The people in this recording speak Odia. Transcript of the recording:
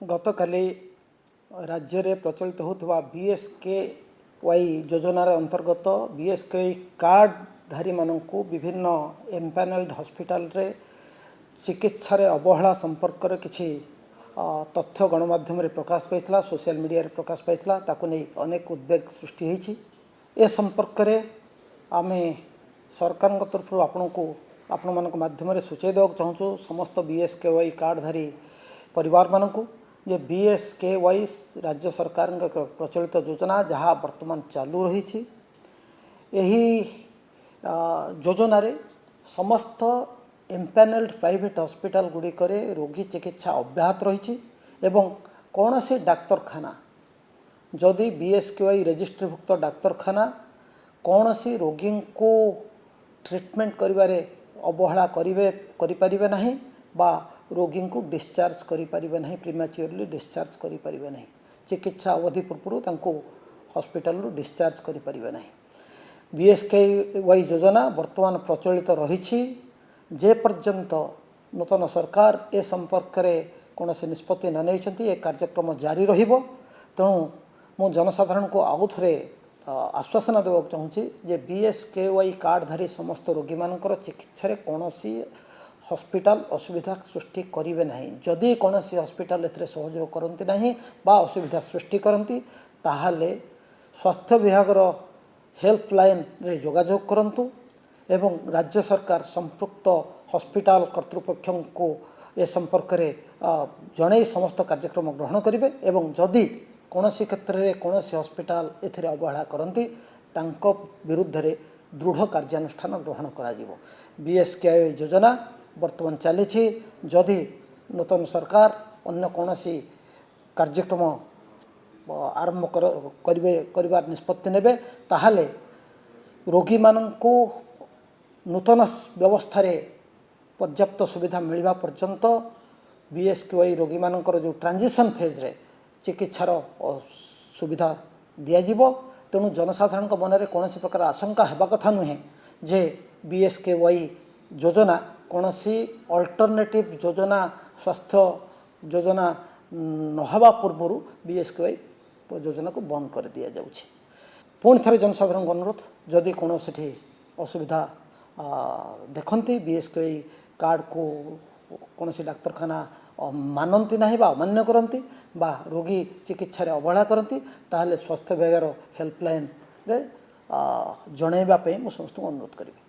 ଗତକାଲି ରାଜ୍ୟରେ ପ୍ରଚଳିତ ହେଉଥିବା ବିଏସ୍କେୱାଇ ଯୋଜନାର ଅନ୍ତର୍ଗତ ବିଏସ୍କେୱାଇ କାର୍ଡ଼ଧାରୀମାନଙ୍କୁ ବିଭିନ୍ନ ଏମ୍ପାନେଲ୍ଡ ହସ୍ପିଟାଲରେ ଚିକିତ୍ସାରେ ଅବହେଳା ସମ୍ପର୍କରେ କିଛି ତଥ୍ୟ ଗଣମାଧ୍ୟମରେ ପ୍ରକାଶ ପାଇଥିଲା, ସୋସିଆଲ ମିଡ଼ିଆରେ ପ୍ରକାଶ ପାଇଥିଲା। ତାକୁ ନେଇ ଅନେକ ଉଦ୍ବେଗ ସୃଷ୍ଟି ହୋଇଛି। ଏ ସମ୍ପର୍କରେ ଆମେ ସରକାରଙ୍କ ତରଫରୁ ଆପଣଙ୍କୁ, ଆପଣମାନଙ୍କ ମାଧ୍ୟମରେ ସୂଚାଇ ଦେବାକୁ ଚାହୁଁଛୁ ସମସ୍ତ ବିଏସ୍କେୱାଇ କାର୍ଡ଼ଧାରୀ ପରିବାରମାନଙ୍କୁ ଯେ ବିଏସ୍କେୱାଇ ରାଜ୍ୟ ସରକାରଙ୍କ ଏକ ପ୍ରଚଳିତ ଯୋଜନା, ଯାହା ବର୍ତ୍ତମାନ ଚାଲୁ ରହିଛି। ଏହି ଯୋଜନାରେ ସମସ୍ତ ଏମ୍ପାନେଲ୍ଡ ପ୍ରାଇଭେଟ୍ ହସ୍ପିଟାଲ ଗୁଡ଼ିକରେ ରୋଗୀ ଚିକିତ୍ସା ଅବ୍ୟାହତ ରହିଛି ଏବଂ କୌଣସି ଡାକ୍ତରଖାନା ଯଦି ବିଏସ୍କେୱାଇ ରେଜିଷ୍ଟ୍ରିଭୁକ୍ତ ଡାକ୍ତରଖାନା କୌଣସି ରୋଗୀଙ୍କୁ ଟ୍ରିଟମେଣ୍ଟ କରିବାରେ ଅବହେଳା କରିପାରିବେ ନାହିଁ ବା ରୋଗୀଙ୍କୁ ଡିସଚାର୍ଜ କରିପାରିବେ ନାହିଁ, ପ୍ରିମାଚ୍ୟୁରଲି ଡିସଚାର୍ଜ କରିପାରିବେ ନାହିଁ, ଚିକିତ୍ସା ଅବଧି ପୂର୍ବରୁ ତାଙ୍କୁ ହସ୍ପିଟାଲରୁ ଡିସଚାର୍ଜ କରିପାରିବେ ନାହିଁ। ବିଏସ୍କେୱାଇ ଯୋଜନା ବର୍ତ୍ତମାନ ପ୍ରଚଳିତ ରହିଛି। ଯେ ପର୍ଯ୍ୟନ୍ତ ନୂତନ ସରକାର ଏ ସମ୍ପର୍କରେ କୌଣସି ନିଷ୍ପତ୍ତି ନ ନେଇଛନ୍ତି, ଏ କାର୍ଯ୍ୟକ୍ରମ ଜାରି ରହିବ। ତେଣୁ ମୁଁ ଜନସାଧାରଣଙ୍କୁ ଆଉ ଥରେ ଆଶ୍ୱାସନା ଦେବାକୁ ଚାହୁଁଛି ଯେ ବିଏସ୍କେୱାଇ କାର୍ଡ଼ଧାରୀ ସମସ୍ତ ରୋଗୀମାନଙ୍କର ଚିକିତ୍ସାରେ କୌଣସି ହସ୍ପିଟାଲ ଅସୁବିଧା ସୃଷ୍ଟି କରିବେ ନାହିଁ। ଯଦି କୌଣସି ହସ୍ପିଟାଲ ଏଥିରେ ସହଯୋଗ କରନ୍ତି ନାହିଁ ବା ଅସୁବିଧା ସୃଷ୍ଟି କରନ୍ତି, ତାହେଲେ ସ୍ୱାସ୍ଥ୍ୟ ବିଭାଗର ହେଲ୍ପଲାଇନ୍ରେ ଯୋଗାଯୋଗ କରନ୍ତୁ ଏବଂ ରାଜ୍ୟ ସରକାର ସମ୍ପୃକ୍ତ ହସ୍ପିଟାଲ କର୍ତ୍ତୃପକ୍ଷଙ୍କୁ ଏ ସମ୍ପର୍କରେ ଜଣାଇ ସମସ୍ତ କାର୍ଯ୍ୟକ୍ରମ ଗ୍ରହଣ କରିବେ ଏବଂ ଯଦି କୌଣସି କ୍ଷେତ୍ରରେ କୌଣସି ହସ୍ପିଟାଲ ଏଥିରେ ଅବହେଳା କରନ୍ତି, ତାଙ୍କ ବିରୁଦ୍ଧରେ ଦୃଢ଼ କାର୍ଯ୍ୟାନୁଷ୍ଠାନ ଗ୍ରହଣ କରାଯିବ। ବିଏସ୍କେୱାଇ ଯୋଜନା ବର୍ତ୍ତମାନ ଚାଲିଛି। ଯଦି ନୂତନ ସରକାର ଅନ୍ୟ କୌଣସି କାର୍ଯ୍ୟକ୍ରମ ଆରମ୍ଭ କରିବାର ନିଷ୍ପତ୍ତି ନେବେ, ତାହେଲେ ରୋଗୀମାନଙ୍କୁ ନୂତନ ବ୍ୟବସ୍ଥାରେ ପର୍ଯ୍ୟାପ୍ତ ସୁବିଧା ମିଳିବା ପର୍ଯ୍ୟନ୍ତ ବିଏସ୍କେୱାଇ ରୋଗୀମାନଙ୍କର ଯେଉଁ ଟ୍ରାଞ୍ଜିସନ୍ ଫେଜ୍ରେ ଚିକିତ୍ସାର ସୁବିଧା ଦିଆଯିବ। ତେଣୁ ଜନସାଧାରଣଙ୍କ ମନରେ କୌଣସି ପ୍ରକାର ଆଶଙ୍କା ହେବା କଥା ନୁହେଁ ଯେ ବିଏସ୍କେୱାଇ ଯୋଜନା କୌଣସି ଅଲ୍ଟରନେଟିଭ୍ ଯୋଜନା, ସ୍ୱାସ୍ଥ୍ୟ ଯୋଜନା ନହେବା ପୂର୍ବରୁ ବିଏସ୍କେୱାଇ ଯୋଜନାକୁ ବନ୍ଦ କରିଦିଆଯାଉଛି। ପୁଣି ଥରେ ଜନସାଧାରଣଙ୍କୁ ଅନୁରୋଧ, ଯଦି କୌଣସିଠି ଅସୁବିଧା ଦେଖନ୍ତି, ବିଏସ୍କେୱାଇ କାର୍ଡ଼କୁ କୌଣସି ଡାକ୍ତରଖାନା ମାନନ୍ତି ନାହିଁ ବା ଅମାନ୍ୟ କରନ୍ତି ବା ରୋଗୀ ଚିକିତ୍ସାରେ ଅବହେଳା କରନ୍ତି, ତାହେଲେ ସ୍ୱାସ୍ଥ୍ୟ ବିଭାଗର ହେଲ୍ପଲାଇନ୍ରେ ଜଣାଇବା ପାଇଁ ମୁଁ ସମସ୍ତଙ୍କୁ ଅନୁରୋଧ କରିବି।